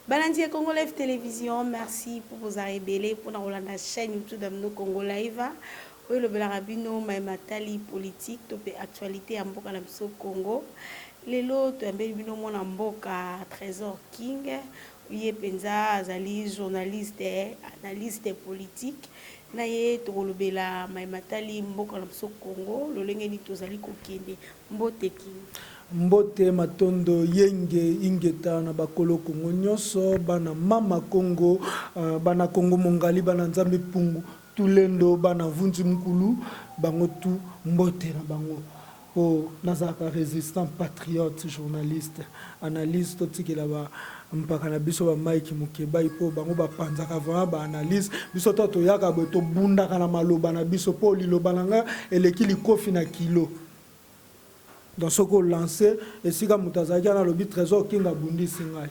Balandi ya Congo Live Télévision, merci pour bozala ebele mpona kolanda chaîne YouTube na bino Congo Live oyo elobelaka bino maye matali politique to mpe actualité ya mboka na biso Congo. Lelo toyambeli bino mwana mboka Trésor King, ye mpenza azali journaliste, analyste politique. Na ye tokolobela maye matali mboka na biso Congo, lolenge nini tozali kokende. Mbote King. Mbote matondo yenge ingeta na bakolo Kongo nyoso bana mama Kongo bana Kongo mongali bana Nzambe pungu tulendo bana vunzi mukulu bango tout mbote na bango po nazalaka resistant patriote journaliste analyse totikela ba mpaka na biso ba Mike Mukebayi po bango bapanzaka vraiment ba analyse biso to toyaka boye tobundaka na maloba na biso po liloba na nga eleki likofi na kilo. Donc soki o lancer esika mutu azalaki wana alobi Tresor King abundisi ngai.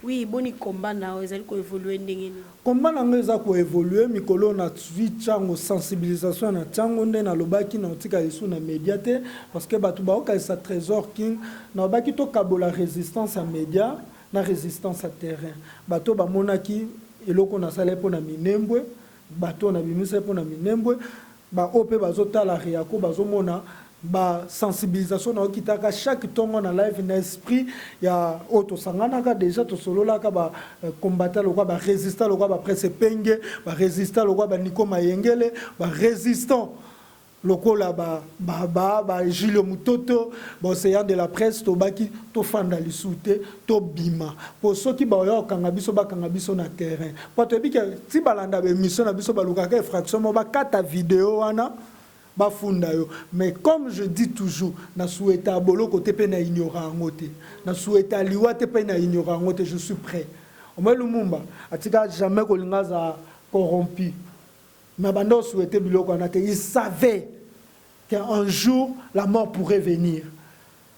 Oui boni combat na yo ezali ko evoluer ndenge nini? Combat na ngai eza ko evoluer mikolo oyo nazui tshango sensibilisation na tshango nde nalobaki nakotika lisusu na media te parce que batu bakokanisa Tresor King nalobaki tokabola resistance ya media na resistance ya terrain batu oyo bamonaki eloko nasalaki mpo na Minembwe batu oyo nabimisaki mpo na Minembwe Ba oyo pe bazo tala Reaco bazo mona ba sensibilisation nao kitaka chaque tongo na live na esprit ya oyo tosanganaka dejà tosololaka ba combattants lokola ba resistants lokola ba Prince Epenge ba resistants lokola ba Nico Mayengele ba resistants lokola ba ba ba ba Julio Mutoto ba Ocean de la presse tobaki tofanda lisusu te tobima po soki baoya kokanga biso bakanga biso na terrain po toyebi ke ti balanda ba emission na biso balukaka infraction moko bakata video wana bafunda yo mais comme je dis toujours na souhaita boloko te pe na ignora yango te na souhaita liwa te pe na ignora yango te je suis près omoni Lumumba atika jamais kolinga azala corrompu mais abanda ko souhaiter biloko wana te il savait qu'un jour la mort pourrait venir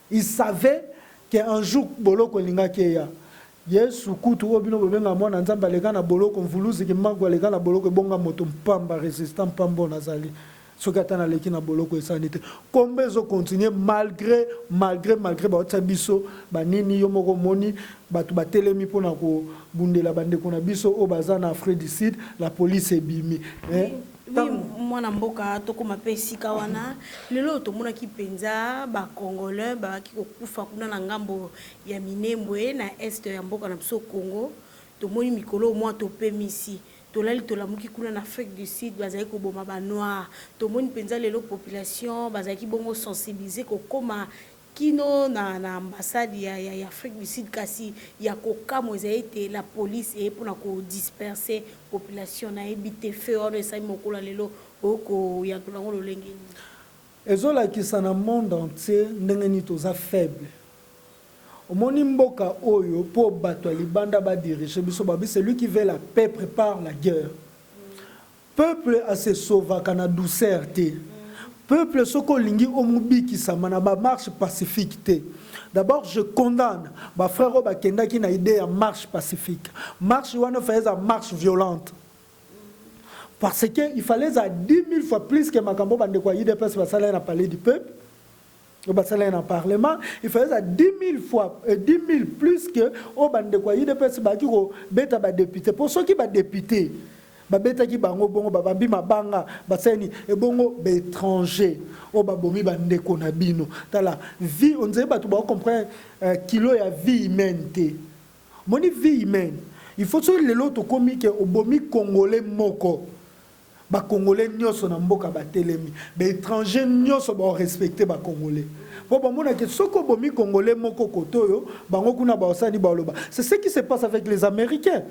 Il savait que un jour boloko elingaki eya. Yesu kutu oyo bino bobenga mwana Nzambe aleka na boloko, Mvuluzi Kimbangu aleka na boloko ebonga moto pamba, resistant pamba oyo nazali. Soki ata naleki na boloko esani te. Combat ezo continuer malgre, malgre, malgre baotia biso ba nini, yo moko omoni batu batelemi pona kobundela ba ndeko na biso oyo baza na Afrique du Sud, la police ebimi. Mais Oui, mwana mboka tokoma pe esika wana lelo oyo tomonaki mpenza ba congolais babaki kokufa kuna na ngambo ya Minembwe na est ya mboka na biso Congo. Tomoni mikolo oyo mwa topemisi, tolali tolamuki kuna na Afrique du Sud bazali koboma ba noirs. Tomoni mpenza lelo population bazalaki bongo sensibiliser kokoma kino na na ambassade ya ya Afrique du Sud, kasi ya kokamwa ezali ete la police eye pona ko disperser population. Nayebi te feu wana esali mokolo ya lelo okoki koyantola yango lolenge nini? Ezolakisa na monde entier ndenge nini toza faible. Omoni mboka oyo po batu ya libanda ba diriger biso balobi celui qui veut la paix prepare la guerre. Peuple a se sauvaka na douceur te. Peuple soki olingi omubikisama na ba marche pacifique te. D'abord je condamne ba frères oyo bakendaki na idee ya marche pacifique. Marche wana fallait ezala marche violente. Parce que il fallait ezala 10.000 fois plus que makambo ba ndeko ya udps basalaki na palais du peuple. Oyo basalaki na parlement, il fallait ezala 10.000 fois, 10.000 plus que oyo ba ndeko ya udps bayaki kobeta ba deputes. Po soki ba deputes babetaki bango bongo, babambi mabanga, basali nini? Ebongo ba etrangers oyo babomi ba ndeko na bino. Tala vie, on dirait batu bao comprendre kilo ya vie humaine te. Omoni vie humaine, il faut soki lelo tokomi ke obomi congolais moko, Ba congolais nioso na mboka ba telemi, ba etrangers nioso bao respecter ba congolais. Po ba mona ke soki obomi congolais moko kote oyo, bango kuna bao sala nini? Bao loba. C'est ce qui se passe avec les americains.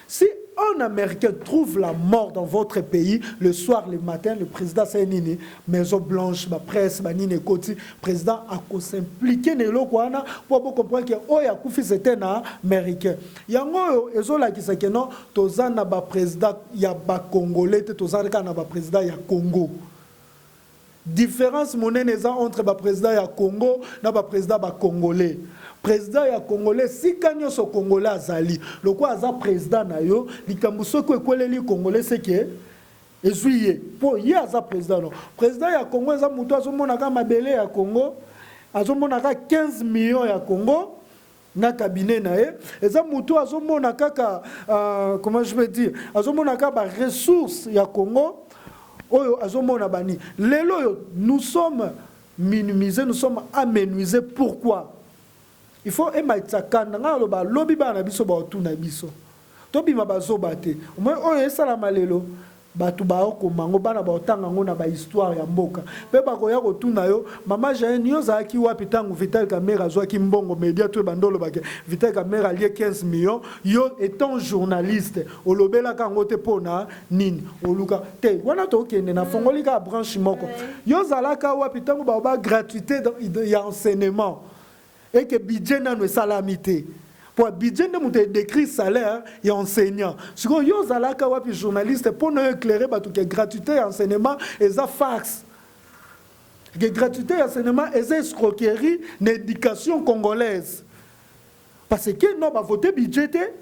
Si un americain trouve la mort dans votre pays, le soir, le matin, le president asali nini? Maison blanche, ba presse, ba nini ekoti, president ako s'impliquer na eloko wana po bo comprendre ke oyo akufi c'est un americain. Yango oyo ezo lakisa ke non toza na ba president ya ba congolais te toza kaka na ba president ya Congo. Difference monene eza entre ba president ya Congo na ba president ba congolais. President ya congolais esika nionso congolais azali lokola aza president na yo likambo soki ekweleli congolais ce que ezui ye po ye aza president no. President ya Congo eza mutu azo mona kaka mabele ya Congo azo mona kaka 15 millions ya Congo. Na cabinet na ye eza motu azomona kaka, comment je peux dire, azomona kaka baressource ya Congo oyo azomona bani. Lelo oyo nous sommes minimisés, nous sommes amenuisés. Pourquoi? Il faut emaitisa kanda. Ngai aloba, lobi bana na biso baotuna biso, tobima bazoba te. Omoi oyo esalama lelo, bato baokoma yango, bana baotanga yango na bahistoire ya mboka mpe bakoya kotuna yo: "Mama Jaene, yo ozalaki wapi ntango Vital Kamerhe azwaki mbongo?" Média to ebanda olobake Vital Kamerhe alie 15 millions. Yo étant journaliste, olobelaka yango te. Mpo na nini oluka te? Wana tokende na fongoli kaka branche moko. Yo ozalaka wapi ntango baoba gratuité ya enseignement eke budget nano esalami te? Po budget nde moto edécrit salaire ya enseignant. Sikoyo yo ozalaka wapi, journaliste, mpo na yo éclairer bato ke gratuité ya enseignement eza farce, ke gratuité ya enseignement eza escroquerie na éducation congolaise? Parce que no bavote budget te,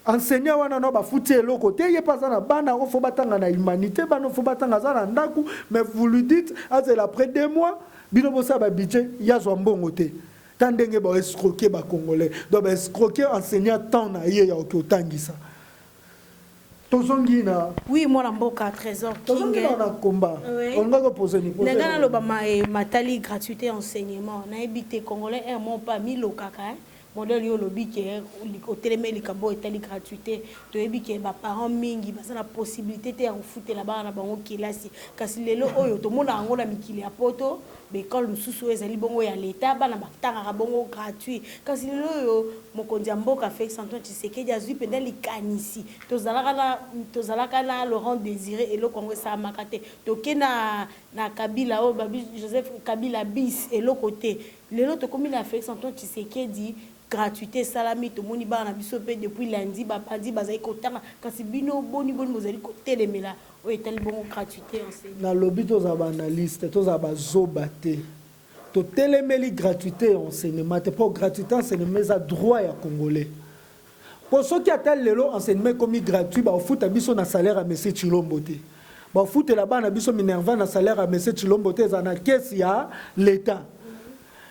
enseignant wana no bafuti eloko te. Ye mpe aza na bana oyo faut batanga na humanité, bana oyo faut batanga, aza na ndako, mais vous lui dites azela après 2 mois, bino bosala babudget, ye azwa mbongo te. Ta ndenge baescroquer bacongolais. Donc baescroquer enseignant temps na ye ya oki otangisa. Tozongi na Oui, mwana mboka Trésor. Tozongi na komba. Olingaki opose ni? Nanga naloba matali gratuité enseignement. Nayebi te, congolais air mo mpe amilokaka modèle. Yo olobi ke otelemi likambo oyo etali gratuité. Toyebi ke baparent mingi baza na possibilité te ya kofutela bana na bango kelasi. Kasi lelo oyo tomona yango na mikili ya poto, baekole mosusu oyo ezali bongo ya leta, bana batangaka bongo gratuit. Kasi lelo oyo mokonzi ya mboka Félix Antoine Tshisekedi azwi mpenza likanisi. Tozalaka na Laurent Désiré, eloko yango esalamaka te. Toke na Kabila oyo babi Joseph Kabila bis, eloko te. Lelo tokomi na Félix Antoine Tshisekedi, gratuité esalami. Tomoni bana na biso mpe depuis lundi bapandi bazali kotanga. Kasi bino, boni boni bozali kotelemela oyo etali bongo gratuité enseignement? Nalobi tozala baanalyste, tozala bazoba te. Totelemeli gratuité ya enseignement te, mpo gratuité enseignement eza droit ya congolais. Mpo soki ata lelo enseignement ekomi gratuit, baofuta biso na salaire ya monsieur Tshilombo te, bafutela bana biso minerval na salaire ya monsieur Tshilombo te. Eza na caisse ya l'état.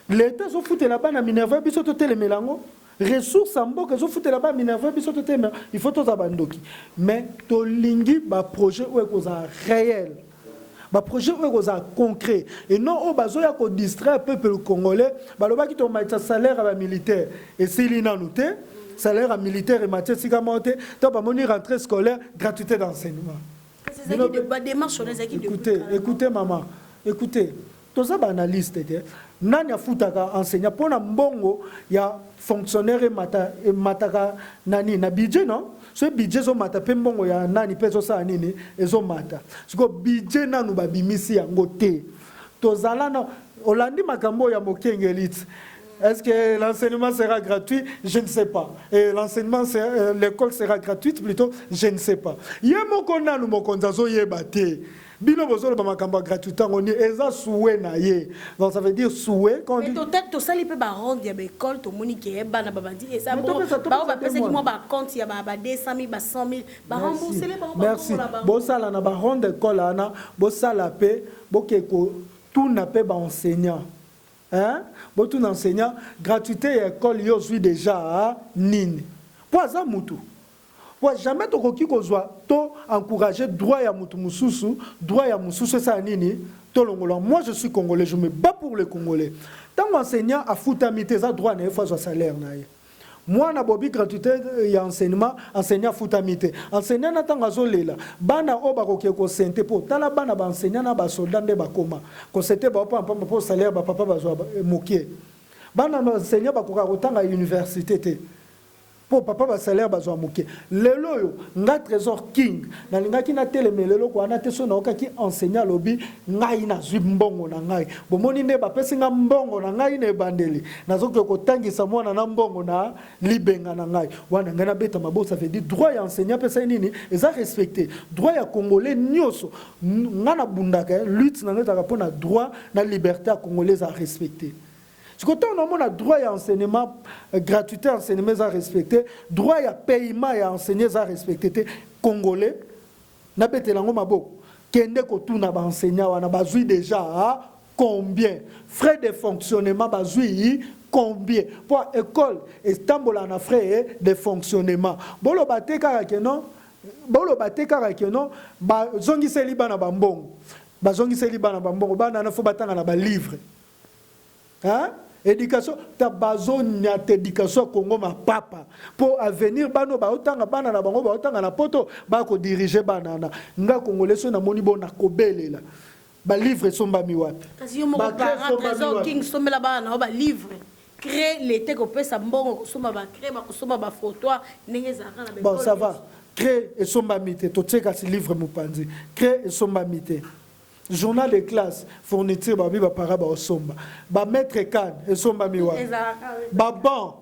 L'état ezofutela bana minerval, biso totelemela yango? Ressource ya mboka ezofutela bana minerval, biso totelemela? Il faut tozala bandoki. Mais tolingi baprojet oyo ekozala réel, baprojet oyo ekozala concret, et non oyo bazoya kodistraire peuple congolais. Balobaki tomatisa salaire ya bamilitaire, esili nanu te. Salaire ya militaire emati esika moko te. To bamoni rentrée scolaire, gratuité d'enseignement. Écoutez, écoutez maman, écoutez, toza baanalyste te. Nani afutaka enseignant? Mpona mbongo ya fonctionnaire emata, emataka nani na budget? Non, soki budget ezomata mpe, mbongo ya nani mpe ezosala nini? Ezomata. Sikoyo budget nanu babimisi yango te. Tozala na olandi makambo oyo ya mokengeli ti. Est-ce que l'enseignement sera gratuit? Je ne sais pas. Et l'enseignement, l'école sera gratuite plutôt? Je ne sais pas. Ye moko nanu mokonzi azoyeba te. Bino bozoloba makambo ya gratuité yango ni eza souhait na ye. Donc ça veut dire souhait quand on dit Tosali mpe baronde ya baekole, tomoni ke bana babandi eza bao bapesaki mwa bacompte ya ba 200 000, ba 100 000, baremboursele bango. Merci. Bosala na baronde école wana, bosala mpe, boke kotuna mpe baenseignant, hein? Botuna enseignant gratuité ya école, yo ozwi déjà nini? Mpo aza mutu, po jamais tokoki kozwa to encourager droit ya mutu mosusu, droit ya mosusu esala nini? Tolongola. Moi je suis congolais, je me bats pour le congolais. Ntango enseignant afutami te, eza droit na ye, faut azwa salaire na ye. Mwana bobi gratuité ya enseignement, enseignant afutami te. Enseignant na ntango azolela, bana oyo bakoki kosente mpo tala bana baenseignant na basoldat nde bakoma kosente baopampamba mpo salaire bapapa bazwa mokie. Bana baenseignant bakoka kotanga université te mpo papa basalaire bazwa moke. Lelo oyo nga Trésor King nalingaki natelemela eloko wana te. So naokaki enseignant alobi: "Ngai nazwi mbongo na ngai, bomoni nde bapesi nga mbongo na ngai na ebandeli, nazoki kotangisa mwana na mbongo na libenga na ngai." Wana ngai nabeta maboko. Ça veut dire droit ya enseignant apesa ye nini? Eza respecté, droit ya congolais nyonso. Nga nabundaka, lutte na ngai ezalaka mpo na droit na liberté ya congolais eza respecté. Sikoyo ntango naomona droit ya enseignement, gratuité ya enseignement eza respecté, droit ya paiement ya enseignement eza respecté te, congolais nabetela yango maboko? Kende kotuna baenseignant wana, bazwi déjà Combien? Frais de fonctionnement bazwi combien? Po école etambola na frais de fonctionnement. Boloba te kaka ke non, boloba te kaka ke non, bazongiseli bana bambongo. Bazongiseli bana bambongo, bana na fo batanga na ba livre. Hein? Éducation, ta bazonyata éducation ya Congo mapapa. Po avenir bano baotanga bana na bango baotanga na poto bakodiriger bana na nga congolais so namoni bo nakobelela. Balivre esombami wapi? Kasi yo moko parent, Trésor King, sombela bana na yo balivre, craie lete kopesa mbongo kosomba bacraie, bakosomba bafrotoir ndenge ezalaka na Bon, ça va, craie esombami te, totie kasi livre mopanzi. Craie esombami te, journal de classe, fourniture, babi bapara baosomba, bamètre canne esombami wapi? Baban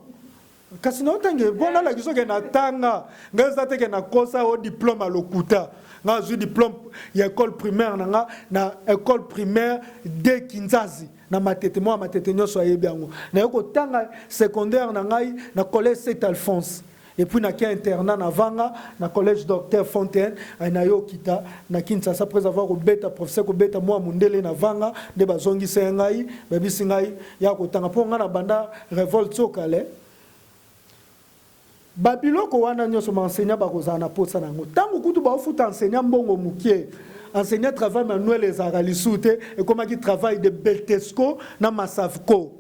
kasi naotange mpo nalakisa oke natanga. Ngai eza teke nakosa o diplôme ya lokuta. Ngai azwi diplôme ya école primaire na nga na école primaire de Kinzazi na Matete. Mwa Matete nyonso ayebi yango. Naye kotanga secondaire na ngai na collège Saint Alphonse et puis nake internat na Vanga na collège Docteur Fontaine. Naye okita na Kinshasa après avoir kobeta professeur, kobeta mwa mondele na Vanga nde bazongisa ye ngai, babisi ngai ya kotanga mpo ngai na banda révolte sokale. Babiloko wana nyonso, baenseignant bakozala na posa na yango. Ntango kutu baofuta enseignant mbongo mokie, enseignant travail manuel ezalaka lisusu te, ekomaki travail de Beltesco na Masavco.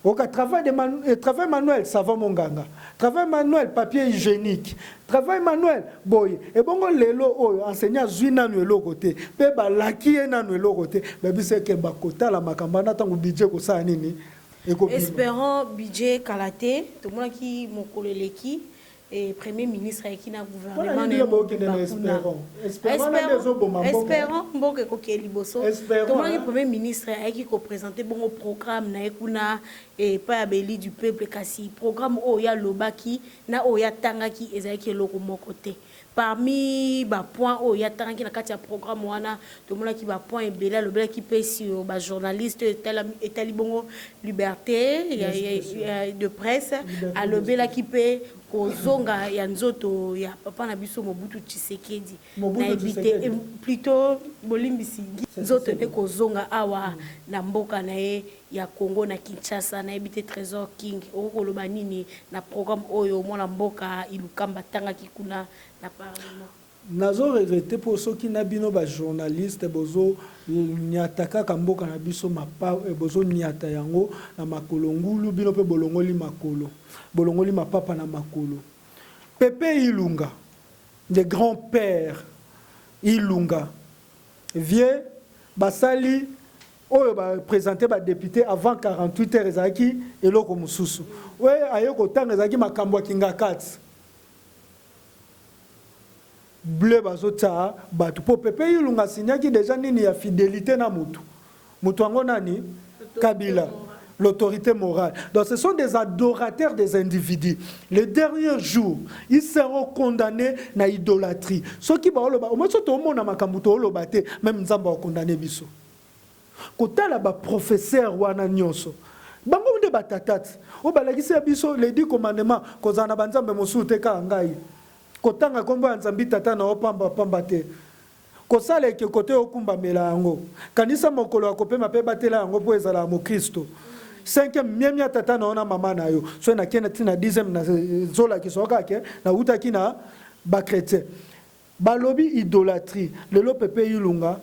Oka travail de travail manuel, savon monganga, travail manuel, papier hygiénique, travail manuel boye. Ebongo lelo oyo enseignant azwi nanu eloko te, mpe balaki ye nanu eloko te. Babisi eke bakotala makambo wana ntango budget kosala nini ekobima. Espérons budget kala te. Tomonaki mokolo eleki e premier ministre ayeki na gouvernement na ye. Bokende na mobimba kuna. Espérons, espérons wana nde ezoboma mboka. Espérons mboka ekokee liboso. Espérons, Tomonaki hein. premier ministre ayaki koprésenter bongo programme na ye kuna epai ya baélu du peuple. Kasi programme oyo alobaki na oyo atangaki ezalaki eloko moko te. Parmi bapoint oyo atangaki na kati ya programme wana, tomonaki bapoint ebele. Alobelaki mpe sur bajournaliste oyo etali bongo liberté de presse. Liberté. Alobelaki mpe kozonga ya nzoto ya papa na biso Mobutu Tshisekedi. Mobutu Nayebi te, Tshisekedi. Plutôt bolimbisi, nzoto nde Tshisekedi. kozonga awa na mboka na ye ya Congo na Kinshasa. Nayebi te, Trésor King, okoki koloba nini na programme oyo mwana mboka Ilunkamba atangaki kuna na parlement? Nazo regretter mpo soki na bino bajournaliste bozonyata kaka mboka na biso mapa, bozonyata yango na makolo ngulu. Bino mpe bolongoli makolo, bolongoli mapapa na makolo. Pepe Ilunga, le grand père Ilunga, vieux, basali oyo baprésente badéputé avant 48 heures, ezalaki eloko mosusu. Oyo aye kotanga ezalaki makambo ya Kingakati bleu bazotia bato mpo Pepe Ilunga asignaki déjà nini ya fidélité na motu, motu yango nani? Kabila, l'autorité morale. Donc ce sont des adorateurs des individus. Les derniers jours, ils seront condamnés na idolâtrie. Soki baoloba omoi, so toomona makambo tooloba te, même Nzambe akondamner biso. Kotala baprofesseur wana nyonso, bango nde batata ti oyo balakisi ya biso les 10 commandements: kozala na banzambe mosusu te kaka ngai, kotanga nkombo ya Nzambe tata na yo pamba pamba te, kosala ekeko te, okumbamela yango, kanisa mokolo ya kopema mpe batela yango mpo ezala ya mokristo, cinquième, miemia tata na yo na mama na yo. So nakende ntina 10e, nazolakisa kaka ke nawutaki na bachrétien. Balobi idolâtrie. Lelo Pepe Ilunga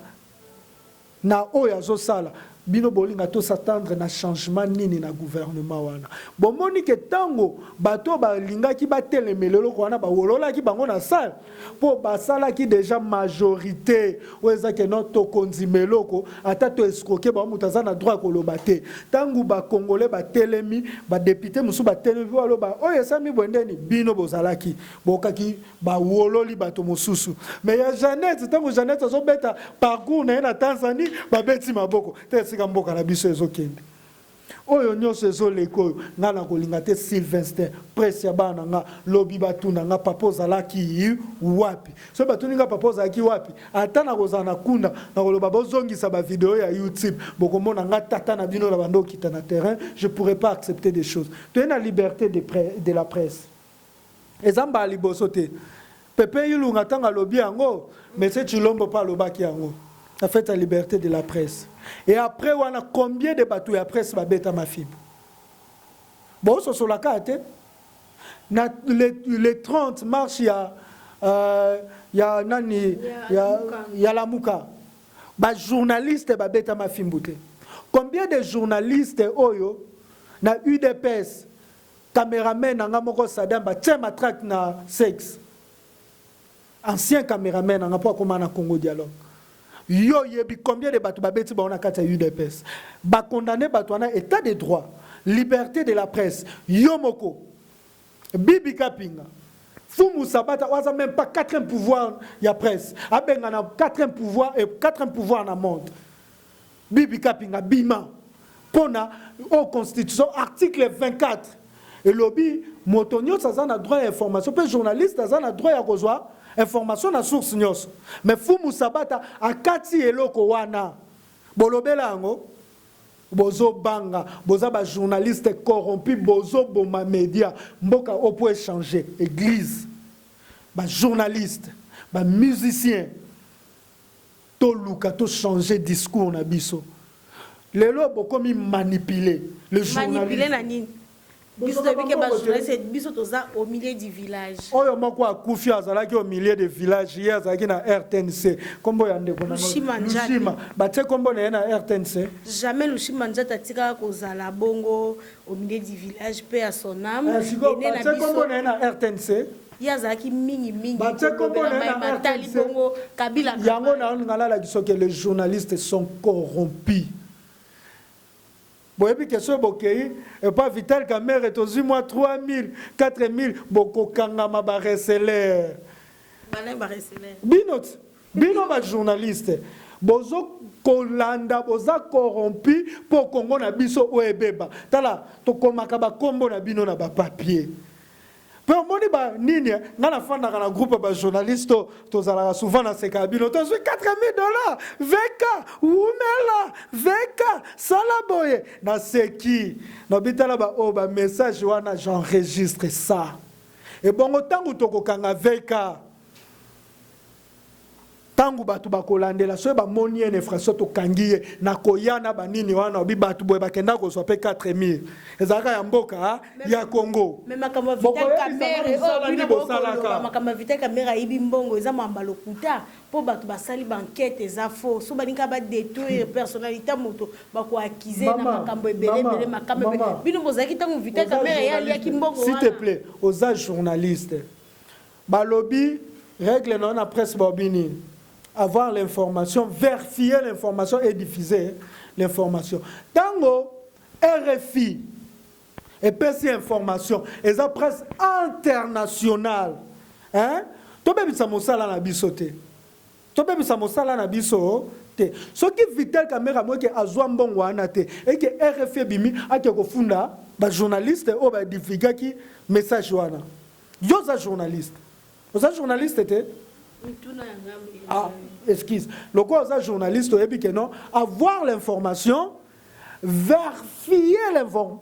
na oyo azosala, bino bolinga tos'attendre na changement nini na gouvernement wana? Bomoni ke ntango bato balingaki batelemela eloko wana, bawololaki bango na salle mpo basalaki déjà majorité oyo eza ke no tokondima eloko ata toescroquer bango. Moto aza na droit ya koloba te. Ntango bakongolais batelemi, badéputé mosusu batelemi mpo baloba oyo esami boye ndeni, bino bozalaki bokaki, bawololi bato mosusu. Mais ya Jeannette, ntango Jeannette azobeta parcours na ye na Tanzanie, babeti maboko te. Esika mboka na biso ezokende, oyo nyonso ezoleka oyo, ngai na kolinga te. Sylvestin, presse ya bana na nga, lobi batuna nga: "Papa, ozalaki wapi?" Soki batuni nga: "Papa, ozalaki wapi?" ata na kozala na kunda, na koloba: "Bozongisa bavideo ya YouTube, bokomona nga tata na bino na bando okita na terrain." Je pourrais pas accepter des choses. Toye na liberté de la presse, eza mbala liboso te. Pepe Ilunga, ntango alobi yango, monsieur Tshilombo mpe alobaki yango. La fête ya liberté de la presse. Et après wana, combien de bato ya presse babetama fimbu? Bososolaka te. Na le 30 mars ya nani, ya Lamuka, bajournaliste babetama fimbu te? Combien de journalistes oyo na UDPS, cameraman na nga moko Sadam, batie matraque na sexe, ancien cameraman na nga mpo akóma na Congo Dialogue? Yo oyebi combien de bato babeti bango na kati ya UDPS, bakondane bato wana? État de droit, liberté de la presse. Yo moko Bibi Kapinga, Fumu Sabata oyo aza même pas quatrième pouvoir ya presse, abenga na quatrième pouvoir et quatrième pouvoir na monde. Bibi Kapinga bima mpona oyo constitution, article 24 elobi moto nyonso aza na droit ya information, mpe journaliste aza na droit ya kozwa information na source nyonso. Mais Fumu Sabata akati eloko wana, bolobela yango, bozobanga. Boza bajournaliste corrompu, bozoboma média. Mboka oyo po échanger église, bajournaliste, bamusicien, toluka tochanger discours na biso. Lelo bokomi manipuler le Manipulé na nini? Biso toyebi ke bajournaliste, biso toza au milieu du village. Oyo moko akufi, azalaki au milieu de village. Ye azalaki na RTNC, nkombo ya ndeko na Lushima Njate. Lushima, batie nkombo na ye na RTNC. Jamais Lushima Njate atikaka kozala bongo au milieu du village, mpe ya son âme. Eh, sikoyo Ene na batie nkombo biso na ye na RTNC. Ye azalaki mingimingi Batie nkombo na ye na matali RTNC. bongo Kabila. Yango na nga nalakisa ke les journalistes sont corrompus. Boyebi ke soki bokei epa Vital Kamerhe, tozwi mwa 3000, 4000, bokokangama, bareceleur. Bana bareceleur? Bino ti, bino bajournaliste bozokolanda, boza corrompu mpo Kongo na biso oyo ebeba. Tala, tokomaka bakombo na bino na bapapier mpe omoni banini. Ngai nafandaka na groupe ya bajournaliste oyo tozalaka souvent na seka ya bino: tozwi 4000 $, VK wumela, VK sala boye. Naseki, nabitala baoyo bamessage wana, j'enregistre ça. Ebongo ntango tokokanga VK, ntango bato bakolandela, soki bamoni ye na infraction, tokangi ye, nakoya na banini wana, obi bato boye bakenda kozwa mpe 4000, ezalaka ya mboka ya Congo. Mais makambo ya Vital Kamerhe oyo bino bokoloba, makambo ya Vital Kamerhe ayibi mbongo, eza mwamba lokuta, mpo bato basali baenquête, eza faux. So balinga badétruire personnalité ya moto, bakoaccuser na makambo ebele ebele, makambo ebele. Bino bozalaki ntango Vital Kamerhe ye aliaki mbongo? S'il te plaît, oza journaliste. Balobi règle na na presse, balobi nini? Avoir l'information, vérifier l'information et diffuser l'information. Ntango RFI epesi information, eza presse internationale, hein? Tobebisa mosala na biso te, tobebisa mosala na biso te. Soki Vital Kamerhe amoki azwa mbongo wana te, eke RFI ebimi, ake kofunda bajournaliste oyo badivulgaki message wana. Yo oza journaliste, oza journaliste te? Ah, excuse, lokola oza journaliste, oyebi ke non, avoir l'information, vérifier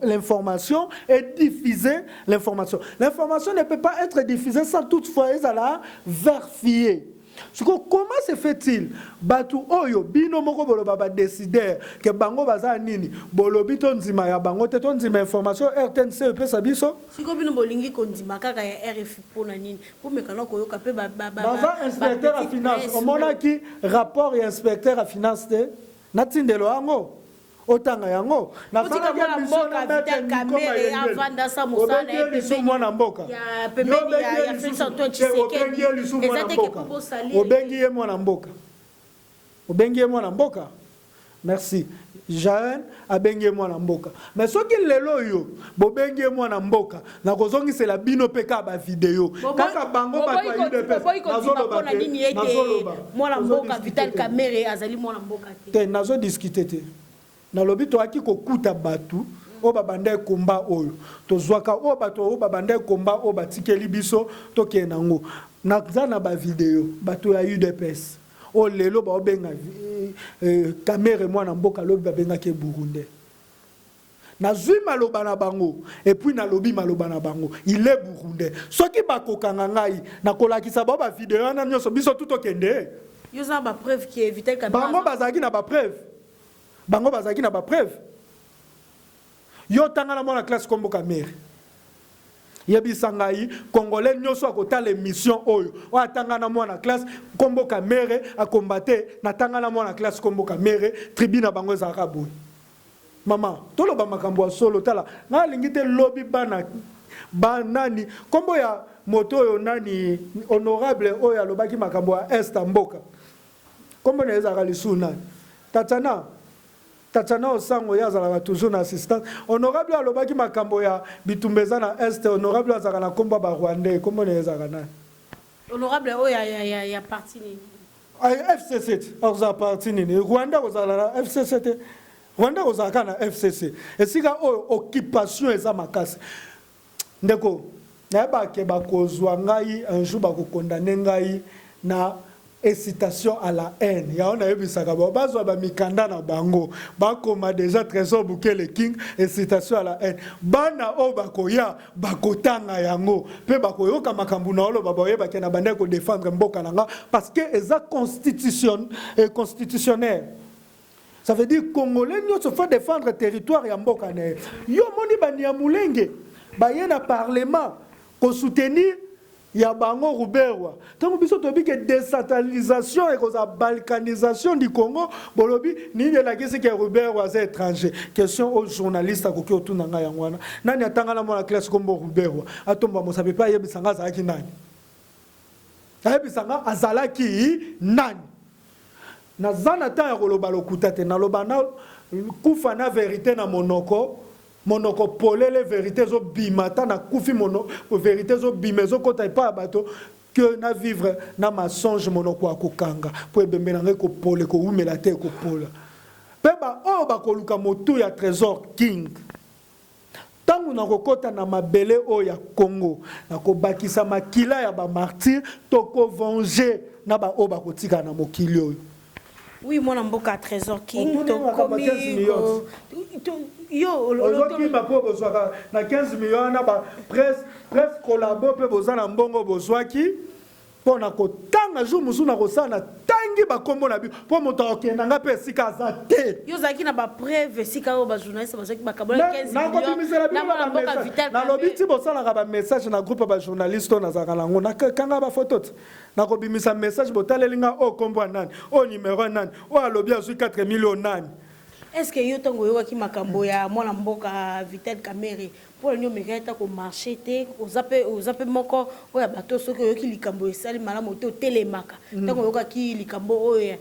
l'information et diffuser l'information. L'information ne peut pas être diffusée sans toutefois ezala vérifier. Siko comment se fait-il bato oyo bino moko boloba badécider ke bango baza nini, bolobi to ndima ya bango te, to ndima information RTNC epesa biso? Siko bino bolingi kondima kaka ya RFI mpona nini? Mpo mekana koyoka mpe. Baza inspecteur ya finance. Omonaki rapport ya inspecteur ya finance te? Natindelo yango, otanga yango. Otika mwana mboka Vital Kamerhe avanda sa mosala na ye lisu mwana mboka. Ya pembeni ya Félix Antoine Tshisekedi. Eza te ke mpo bosali. Obengi ye mwana mboka, obengi ye mwana mboka. Merci Jaen, abengi ye mwana mboka. Mais soki lelo oyo bobengi ye mwana mboka, nakozongisela bino mpe kaka bavideo, kaka bango bato ya UDPS. Nazoloba mpona nini ete mwana mboka Vital Kamerhe azali mwana mboka te? Te, nazodiscuter te. Nalobi toyaki kokuta bato oyo babanda ekomba oyo tozwaka, oyo bato oyo babanda ekomba oyo batikeli biso, tokende nango. Naza na bavideo, bato ya UDPS oyo lelo baobenga Kamerhe mwana mboka, lobi babengaki Burundais. Nazwi maloba na bango et puis nalobi maloba na bango: il est burundais. Soki bakokanga ngai, nakolakisa bao bavideo wana nyonso. Biso tu tokende. Yo oza na bapreuve ke Vital Kamerhe Bango bazalaki na bapreuve, bango bazalaki na bapreuve. Yo tanga na mwana classe kombo Kamerhe. Yebisa ngai, Congolais nyoso akotala émission oyo, oyo atanga na mwana classe kombo Kamerhe, akombate natanga na mwana classe kombo Kamerhe, tribu na bango ezalaka boye. Mama, toloba makambo ya solo. Tala, ngai alingi te lobi bana ba nani kombo ya moto oyo, nani, honorable oyo alobaki makambo ya est ya mboka, kombo na ye ezalaka lisusu nani? Tatiana, Tatiana Osango. Ye azalaka toujours na assistance. Honorable oyo alobaki makambo ya bitumba eza na est, honorable oyo azalaka na kombo ya Barwandais, kombo na ye ezalaka nani? Honorable oyo ya parti nini? FCC te. Akozala parti nini? Rwanda akozala na FCC te. Rwanda akozala kaka na FCC esika oyo occupation eza makasi. Ndeko, nayebake bakozwa ngai un jour, bakokondane ngai na incitation à la haine. Yango nayebisaka bango bazwa bamikanda na bango, bakoma déjà Trésor Bukele King, incitation à la haine. Bana oyo bakoya bakotanga yango mpe bakoyoka makambo na oloba, bayebaki na bandaki kodéfendre mboka na nga, parce que eza constitutionnel. Ça veut dire Congolais nyonso faut défendre territoire ya mboka na ye. Yo omoni Banyamulenge baye na parlement kosoutenir ya bango Ruberwa. Ntango biso toyebi ke décentralisation ekozala balkanisation du Congo, bolobi nini elakisi ke Ruberwa aza étranger? Question oyo journaliste akoki otuna ngai yango wana: nani atanga na mwana classe kombo Ruberwa? Atomba mosapi mpe ayebisa nga azalaki nani, ayebisa nga azalaki nani. Naza na ntango ya koloba lokuta te. Naloba na kufa na vérité na monoko, monoko polele. Vérité ezobima, ata nakufi, vérité ezobima, ezokɔta epai ya bato, ke na vivre na mensonge, monoko ya kokanga, mpo ebembe na ngai ekopola, ekowumela te, ekopola. Mpe baoyo bakoluka motu ya Trésor King, ntango nakokɔta na mabele oyo ya Congo, nakobakisa makila ya bamartyrs, tokovenger na baoyo bakotikala na mokili oyo. Oui, mwana mboka Trésor King, Otuni makambo ya tokomi 15 millions. Yo Ozokima mpo bozwaka na 15 millions wana, ba presse collabo, mpe boza na mbongo bozwaki mpo na kotanga. Jour mosusu na kosala, natangi bakombo na bino, mpo moto akokenda nga mpe esika aza te. Yo ozalaki na bapreuve esika oyo bajournaliste bazwaki bakabola 15 Nakobimisela millions bino na mwana mboka bamessage. Vital Nalobi Kamerhe. ti bosalaka bamessage na groupe ya bajournaliste oyo nazalaka nango, nakanga bafoto te. Nakobimisa message botaleli nga oyo kombo ya nani, oyo numero ya nani, oyo alobi azwi 4 million nani. Est ce que yo, ntango oyokaki makambo ya mwana mboka Vital Kamerhe, mpo nini omekaki ata komarcher te? Oza mpe moko oyo ya bato, soki oyoki likambo esali malamu te, otelemaka. Ntango oyokaki likambo oyo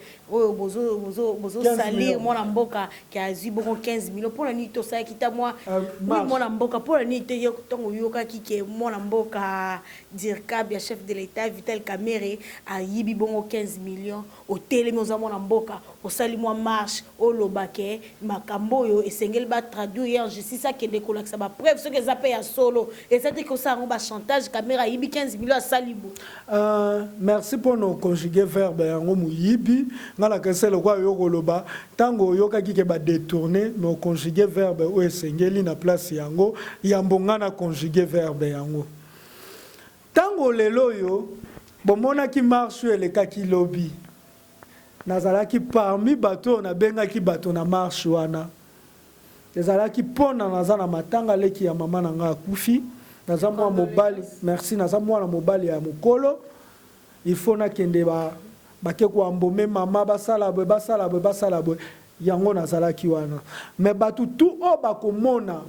bozosalir millions. mwana mboka ke azwi bongo 15 millions, mpo na nini tosalaki ta mwa oui, marche. Mwana mboka, mpo na nini te ntango oyokaki ke mwana mboka dircab ya chef de l'État Vital Kamerhe ayibi bongo 15 millions, otelemi, oza mwana mboka, osali mwa marche, oloba ke makambo oyo esengeli batraduire ye en justice, akende kolakisa bapreuve soki eza mpe ya solo, eza te kosala yango bachantage, Kamerhe ayibi 15 millions, asali bo? Merci mpona oconjuguer verbe yango moyibi. Nga nakesa lokwa yo koloba ntango oyokaki ke badétourner, mais oconjuguer verbe oyo esengeli na place yango. Yambo nga na conjuguer verbe yango, ntango lelo oyo bomonaki marche oyo elekaki lobi, nazalaki parmi bato oyo nabengaki bato na marche wana. Ezalaki mpona naza na matanga, leki ya mama na ngai akufi. Naza mwana mobali, merci, naza mwana mobali ya mokolo, il faut nakende bake koembaumer mama, basala boye, basala boye, basala boye. Yango nazalaki wana. Mais bato tu oyo bakomona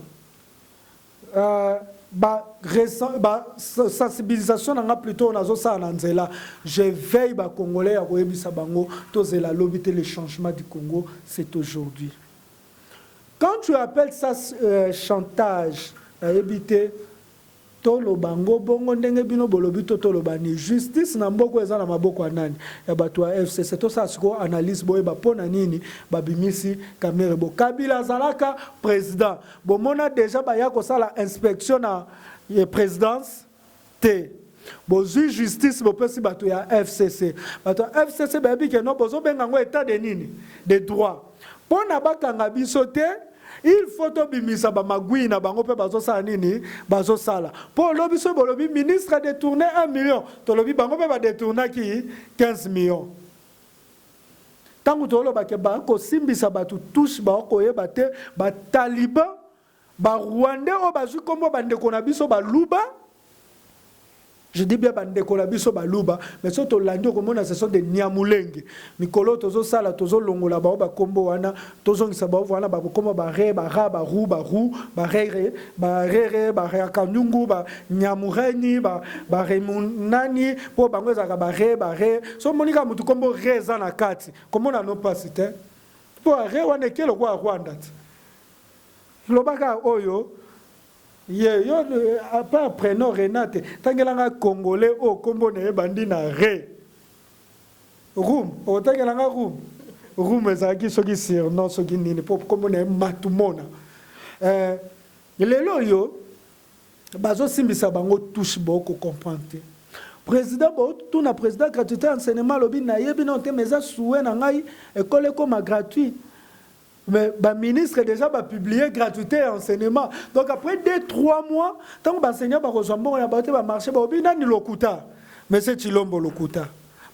ba sensibilisation na nga plutôt nazosala na nzela, je veille Bacongolais ya koyebisa bango tozela lobi te. Le changement du Congo, c'est aujourd'hui. Quand tu appelles ça chantage, nayebi te toloba ngo bongo ndenge bino bolobi to toloba ni justice na mboka eza na maboko ya nani? Ya bato ya FCC. Tosala sikoyo analyse, boyeba mpo na nini babimisi Kamerhe. Bo Kabila azalaka président, bomona déjà baya kosala inspection na présidence te. Bozwi justice, bopesi bato ya FCC. Bato ya FCC bayebi ke no bozobenga yango état de nini, de droit. Mpo na bakanga biso te, il faut tobimisa bamagwi na bango mpe bazosala nini, bazosala. Mpo olobi, soki bolobi ministre a détourné 1 million, tolobi bango mpe badétournaki 15 millions. Ntango toloba ke bakosimbisa bato touche, bakoyeba te bataliban, barwandais oyo bazwi nkombo bandeko na biso baluba. Je dis bien bandeko na biso baluba, mais soki tolandi, okomona ce sont des Nyamulenge. Mikolo tozosala, tozolongola bao bakombo wana, tozongisa bao wana bakombo bare, bara, baru, baru, barere, barere, bareakanyungu, banyamureni, baremunani, mpo bango ezalaka bare, bare. So omoni kaka motu kombo re eza na kati, komona no mpasi te, mpo re wana eke lokola Rwanda te. Lobaka oyo ye yo à part prénom Renate, tangelanga Congolais oyo kombo na ye bandi na re. Roum, otangelanga Roum. Roum ezalaki soki surnom, soki nini, mpo kombo na ye Matumona. Lelo oyo bazosimbisa bango touche, boko comprendre te. Président, botuna président gratuité enseignement, alobi nayebi nano te, mais eza souhait na ngai ekole ekoma gratuit. Mais baministre déjà bapublier gratuité ya enseignement. Donc après 2, 3 mois, ntango baenseignant bakozwa mbongo na bango te, bamarché, baobi nani lokuta, monsieur Tshilombo lokuta.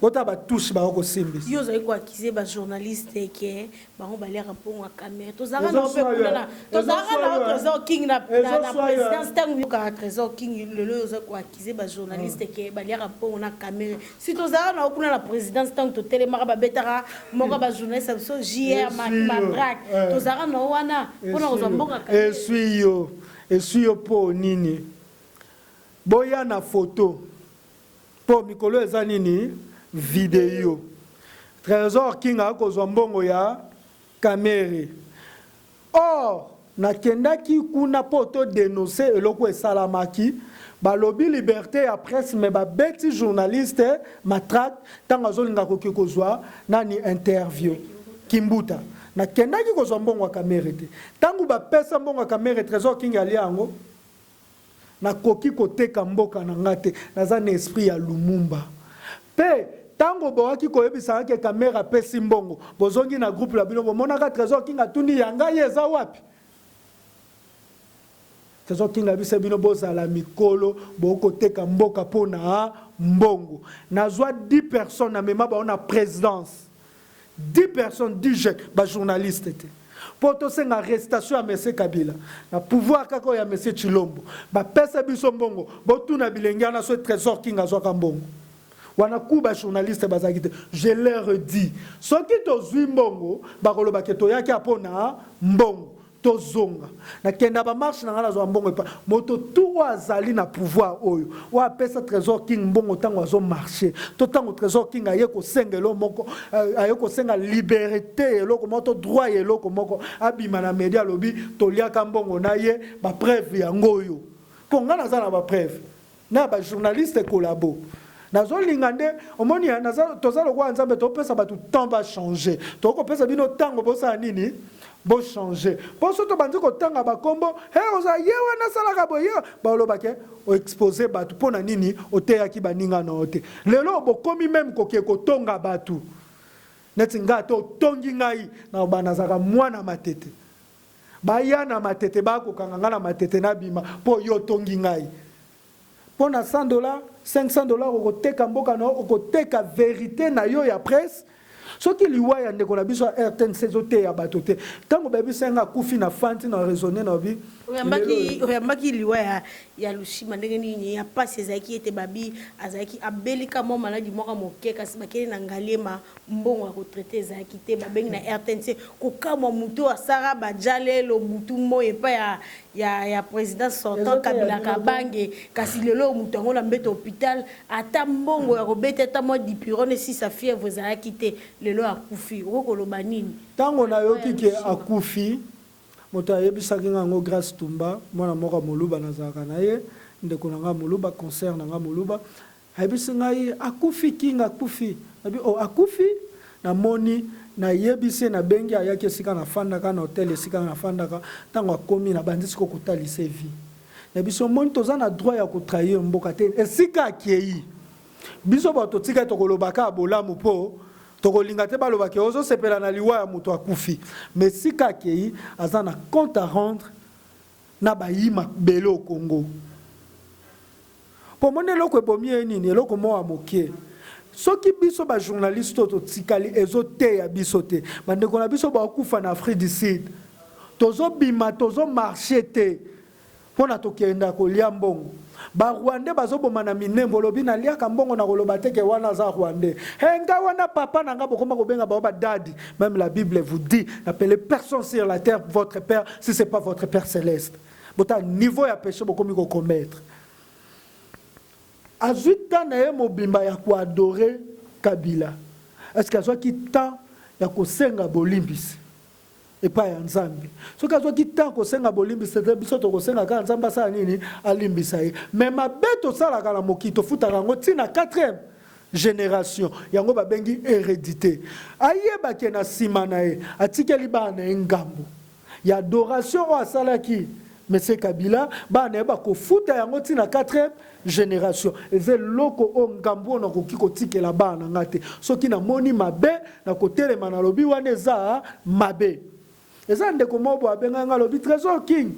Bota batouche bakokosimbisa. Yo ozali koaccuser bajournaliste ke bango baliaka mpongo ya Kamerhe. Tozalaka nao mpe kuna, tozalaka nao Trésor King na présidence. Ntango yokaka Trésor King, lelo oyo ozali koaccuser bajournaliste ke baliaka mpongo na Kamerhe, si tozalaka nao kuna na présidence, ntango totelemaka, babetaka moko bajournaliste ya biso JR Matraque, tozalaka nao wana mpona kozwa mbongo ya Kamerhe. Eswi yo, eswi yo. Mpo nini boya na foto? Mpo mikolo eza nini? Video. Trésor King akozwa mbongo ya Kamerhe. Or nakendaki kuna mpo todénonce eloko esalamaki. Balobi liberté ya presse, mais babeti journaliste matraque ntango azolinga koki kozwa nani interview Kimbuta. Nakendaki kozwa mbongo ya Kamerhe te. Ntango bapesa mbongo ya Kamerhe, Trésor King alia yango. Nakoki koteka mboka na nga te, naza na esprit ya Lumumba. Mpe ntango bowaki koyebisaka ke Kamerhe apesi mbongo, bozongi na groupe na bino, bomonaka Trésor King atundi ya ngai eza wapi? Trésor King abisa bino bozala mikolo, bokoteka mboka mpo na mbongo. Nazwa 10 personnes, namema bango na présidence, 10 personnes, 10 jeunes bajournaliste te, mpo tosenga arrestation ya monsieur Kabila na pouvoir kaka oyo ya monsieur Tshilombo. Bapesa biso mbongo. Botuna bilenge wana so Trésor King azwaka mbongo wana. Ku bajournaliste bazalaki te. Je leur dis, soki tozwi mbongo, bakoloba ke toyaki mpo na mbongo. Tozonga, nakenda bamarche na ngai, nazwa mbongo epa moto tu oyo azali na pouvoir oyo, oyo apesa Trésor King mbongo ntango azomarche, to ntango Trésor King aye kosenga eloko moko, aye kosenga liberté eloko moko to droit ya eloko moko, abima na media, alobi toliaka mbongo na ye. Bapreuve yango oyo, mpo ngai naza na bapreuve na bajournaliste collabo. Nazolinga nde omoni toza lokola Nzambe, topesa bato temps bachange. Tokopesa bino ntango bosala nini? Bochange. Mpo so tobandi kotanga bakombo, he oza ye wana asalaka boye, ye balobake oexpose bato. Mpo na nini oteyaki baninga na yo te? Lelo bokomi même koke kotonga bato neti ngai. Ate otongi ngai na nazalaka mwana Matete, baya na Matete, bakokanga ngai na Matete, nabima mpo yo otongi ngai mpo na 100 dollar, 500 dollar. Okoteka mboka na yo, okoteka vérité na yo ya presse. Soki liwa ya ndeko na biso ya RTNC ezoteya bato te, ntango bayebisa nga akufi na fanti na raisonne na bi. Oyambaki liwa ya Lushima ndenge nini? Ya pasi ezalaki ete babi azalaki abelika mwa maladi moko moke, kasi bakei na Ngaliema, mbongo ya kotraiter ezalaki te. Babengi na RTNC, kokamwa motu asala bajalelo butu moi epai ya président sortant Kabila Kabange, kasi lelo moto yango na mbeto hôpital, ata mbongo ya kobeta ata mwa dipyrone esisa fièvre ezalaki te. Lelo akufi, okoki koloba nini? Ntango nayoki ke akufi, moto ayebisaki nga yango Grâce Tumba, mwana moko ya Moluba nazalaka na ye, ndeko na nga Moluba, concert na nga Moluba, ayebisi ngai akufi, King akufi. Nabi o oh, akufi. Namoni, nayebisi ye, nabengi, ayaki esika nafandaka na hotel, esika nafandaka. Ntango akomi, nabandi siko kotalisa vie na biso. Omoni, toza na droit ya kotrahir mboka te. Esika akei, biso bato totika, tokolobaka bolamu mpo tokolinga te balobaka ozosepela na liwa ya moto akufi. Mais sika akei, aza na compte à rendre na bayima bele au Congo. Mpo moni eloko ebomi ye nini? Eloko moko ya moke. Soki biso ba journaliste oyo totikali ezoteya biso te, bandeko na biso baokufa na Afrique du Sud, tozobima tozo marche te pona tokenda kolia mbongo. Ba rwandais bazoboma na Minembwe, olobi naliaka mbongo na koloba te ke wana aza rwandais. He nga wana papa na nga bokoma kobenga bango ba daddy, meme la bible vous dit n'appelez personne sur la terre votre père si c'est pas votre père celeste. Botala niveau ya peche bokomi ko commettre. Azui temps na ye mobimba ya ko adorer Kabila. Est ce que azwaki temps ya kosenga bolimbisi epai ya Nzambe? Soki azwaki temps ya kosenga bolimbisi te, biso tokosenga kaka Nzambe asala nini? Alimbisa ye. Mais mabe tosalaka na mokili tofutaka yango ti na quatrième generation. Yango babengi heredite. Ayeba ke na sima na ye atikeli bana na ye ngambo. Ya adoration oyo asalaki monsieur Kabila, bana na ye bakofuta yango ti na quatrième generation. Eza eloko oyo ngambo oyo nakoki kotikela bana na nga te. Soki namoni mabe, nakotelema nalobi wana eza mabe. Eza ndeko moko boye abengaki nga alobi Tresor King,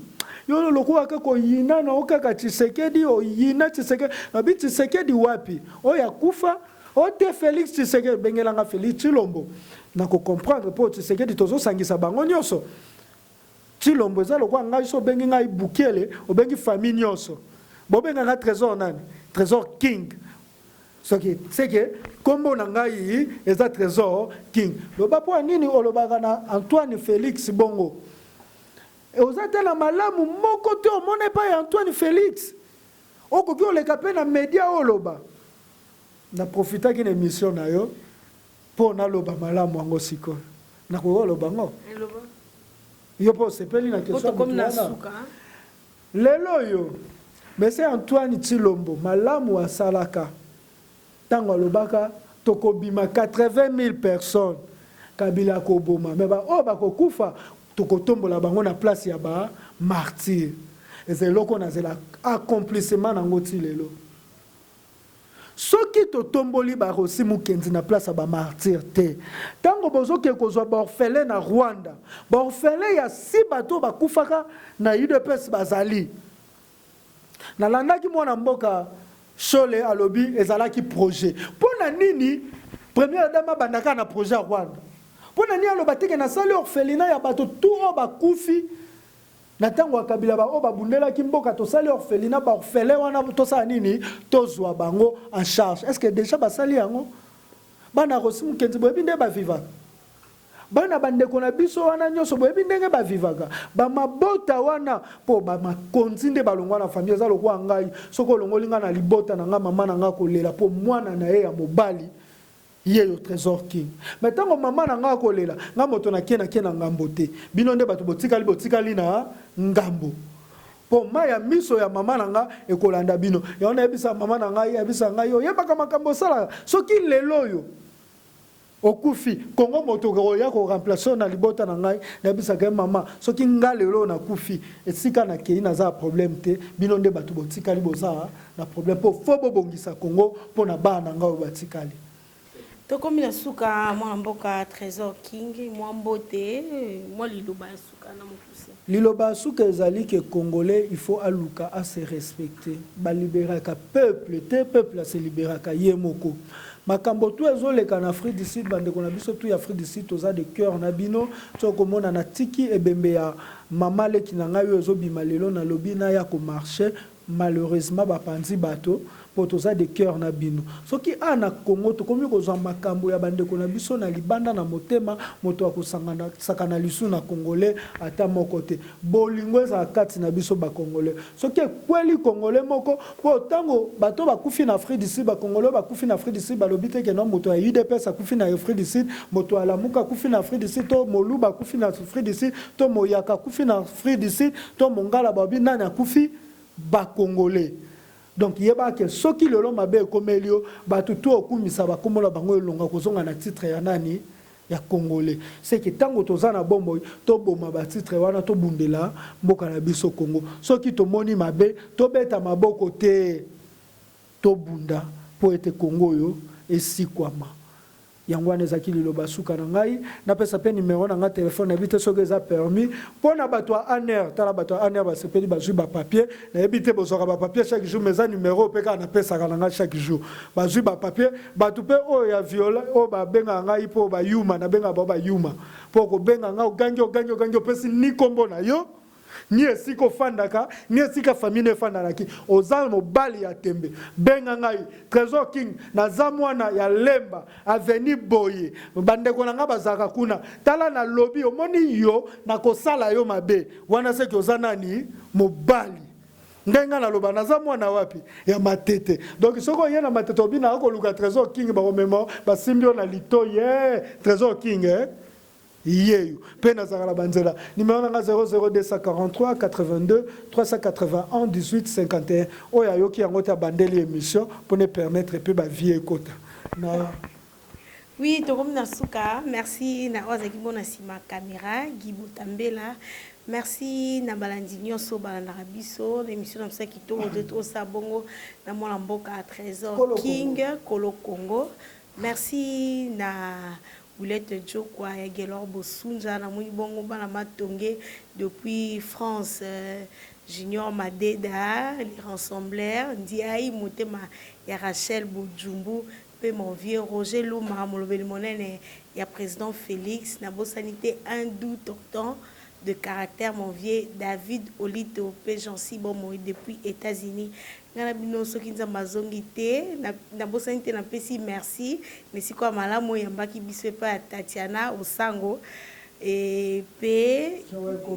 yo lokola kaka oyina na yo kaka Tshisekedi, oyina Tshisekedi. Nalobi Tshisekedi wapi? Oyo akufa? Oh te Felix Tshisekedi, bengela nga Felix Tshilombo. Nako comprendre po Tshisekedi tozo sangisa bango nionso. Tshilombo eza lokola ngai so obengi ngai Bukiele, obengi famille nionso. Bobenga nga Tresor nani? Tresor King. Soki c'est que kombo na ngai eza Tresor King. Loba po nini olobaka na Antoine Felix bongo? Oza te na malamu moko te omona epai ya Antoine Felix. Okoki oleka pe na media oloba. Na profitaki na emission na yo po naloba malamu yango sikoyo. Nakoki koloba yango? Yo pe osepeli na question ya mutu wana? Lelo oyo Monsieur Antoine Tshilombo malamu asalaka tango alobaka tokobima 80.000 personnes Kabila akoboma mais ba oyo bakokufa tokotombola bango na place ya ba martyrs. Eza eloko nazela accomplissement nango ti lelo. Soki totomboli ba Rossy Mukendi na place ya ba martyrs te, tango bozo kende kozwa ba orphelins na Rwanda, ba orphelins ya si bato oyo bakufaka na udps bazali. Nalandaki mwana mboka Shole alobi ezalaki projet. Pona nini première dame abanda kaka na projet ya Rwanda? Pona nini aloba te ke nasali orphelinat ya bato tout oyo bakufi Na tango ya Kabila ba oyo babundelaki mboka tosali orphelinat ba orphelins wana tosala nini tozua bango en charge est ce que dejà basali yango? Bana Rossy Mukendi boyebi ndenge ba vivaka? Bana ba ndeko na biso wana nionso boyebi ndenge ba vivaka? Ba mabota wana po ba makonzi nde balongwa na famille eza lokola ngai soki olongoli ngai na libota na ngai mama na ngai akolela po mwana na ye ya mobali Yeyo tresor king mais tango maman na nga akolela nga moto na kie na kie na ngambo te bino nde batu botikali botikali na ngambo po mayi ya miso ya maman na nga ekolanda bino yango nayebisa maman na ngai ayebisa ngai oyebaka makambo osalaka soki lelo oyo okufi congo moto okoya ko remplace yo na libota na ngai nayebisaka ye maman soki nga lelo oyo nakufi esika na keyi naza na problème te bino nde batu botikali boza na problème po faut bobongisa Congo pona bana na nga oyo batikali. Tokomi na suka mwana mboka Tresor King, mwa mbote, mwa liloba ya suka na mokuse. Liloba ya suka ezali que congolais il faut aluka a se respecter. Ba liberaka peuple te, peuple a se liberaka ye moko. Makambo tout ezo leka na Afrique du Sud, ba ndeko na biso tout ya Afrique du Sud toza de coeur na bino, ti oko mona na tiki ebembe ya mama leki na ngai oyo ezo bima lelo nalobi naya ko marcher Malheureusement ba panzi bato po toza de coeur na bino. Soki awa na Congo tokomi kozua makambo ya ba ndeko na biso na libanda na motema, moto ako sakana lisu na Congolais ata moko te. Bolingo ezala kati na biso ba Congolais. Soki ekweli Congolais moko, po tango bato bakufi na Afrique du Sud, ba Congolais oyo bakufi na Afrique du Sud balobi te que non moto ya udps akufi na Afrique du Sud, moto ya Lamuka akufi na Afrique du Sud to Moluba akufi na Afrique du Sud to Moyaka akufi na Afrique du Sud to Mongala balobi nani akufi? Ba congolais. Donc yeba ke soki lelo mabe ekomeli yo batu tout okumisa ba kombo na bango elonga kozonga na titre ya nani? Ya congolais. Ce que tango toza na bomoi toboma ba titre wana tobundela mboka na biso Congo. Soki tomoni mabe tobeta maboko te tobunda po ete Congo oyo esikwama. Yango wana ezalaki liloba suka na ngai. Napesa pe numero na ngai telephone, nayebi te soki eza permis po na bato ya ANR. Tala bato ya ANR basepeli bazui ba papiers, nayebi te bozwaka ba papiers chaque jour mais eza numero oyo pe kaka napesaka na ngai chaque jour. Bazui ba papiers, bato pe oyo ya viola oyo babengaka ngai po ba yuma, nabengaka bango ba yuma po okobenga ngai ogangi ogangi ogangi opesi ni kombo na yo, ni esika ofandaka ni esika famille no efandalaki oza mobali ya tembe benga ngai Tresor King naza mwana ya Lemba avenue boye bandeko na ngai bazalaka kuna tala na lobi omoni yo nakosala yo mabe wana seke oza nani mobali ngai ngai naloba naza mwana wapi ya matete donc soki oye na matete obi naya koluka Tresor King bakomema basimbi yo na litoyi eh Tresor King eh Yeyo pe nazalaka na ba nzela. Numero na nga 00243 82 381 18 51 oyo ayoki yango te abandeli emission pona e permettre pe ba vues ekota na. Oui tokomi na suka merci na oyo azalaki bongo na sima camera Guy Botambela merci na balandi nionso balandaka biso na emission na biso ya kitoko te tosala bongo na mwana mboka Tresor King Kolo Congo merci na Boulette Djokwa ya Guelor Bosunza namoni bongo bana Matonge depuis France Junior Madeda les rassembleurs Ndiaye motema ya Rachel Bodjumbu pe mon vieux Roger Luma molobeli monene ya president Felix nabosani te un doux tonton de caractère mon vieux David Olito pe Jeancy Bomoi depuis Etats-Unis Nga na bino soki nzambe azongi te na bosani te na pesi merci na esika ya malamu oyambaki biso epai ya Tatiana Osango et pe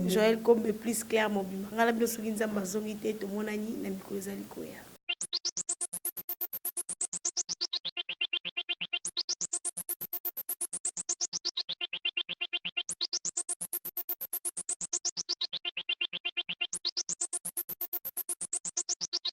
Joël Kombe plus clair mobimba nga na bino soki nzambe azongi te tomonani na mikolo ezali koya.